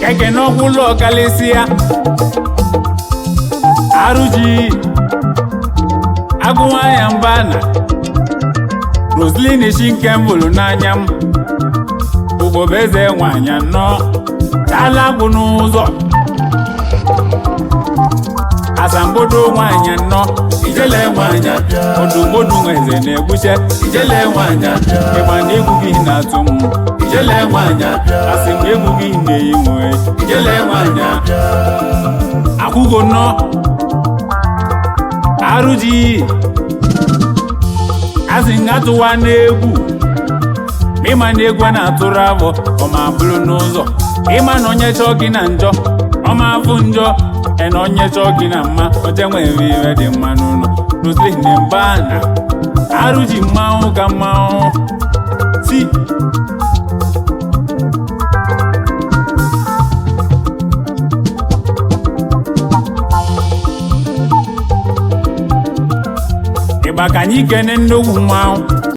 Keke n'ọkwụlụ ọkalịsịa arụji agụnwanya mba na Roslyn Chinke mbụrụ n'anya m. Ugobeze nwanyị anọ talagwụ n'ụzọ asambodo nwanyị anọ. Ijele nwanyị abịa. Ọdụmodu nweze na-egbuche. Ijele nwanyị abịa. Ịgba na egwu gị na-atụ m. Ijele nwanyị abịa. Asị m egwu gị na-eyi nwe. Ijele nwanyị abịa. Akwụgo nọ arụji asị nga tụwa n'egwu, ma ịma na egwu a na-atụrụ avọ ọma bụrụ n'ụzọ, ịma na onye chọọ gị na njọ ọma afụ njọ, ena onye chọọ gị na mma oche nwere iwe dị mma n'ụlọ. Roslyn Mbana arụji mmanwụ ka mmanwụ si. Ịgba ka anyị kene nnukwu mmanwụ.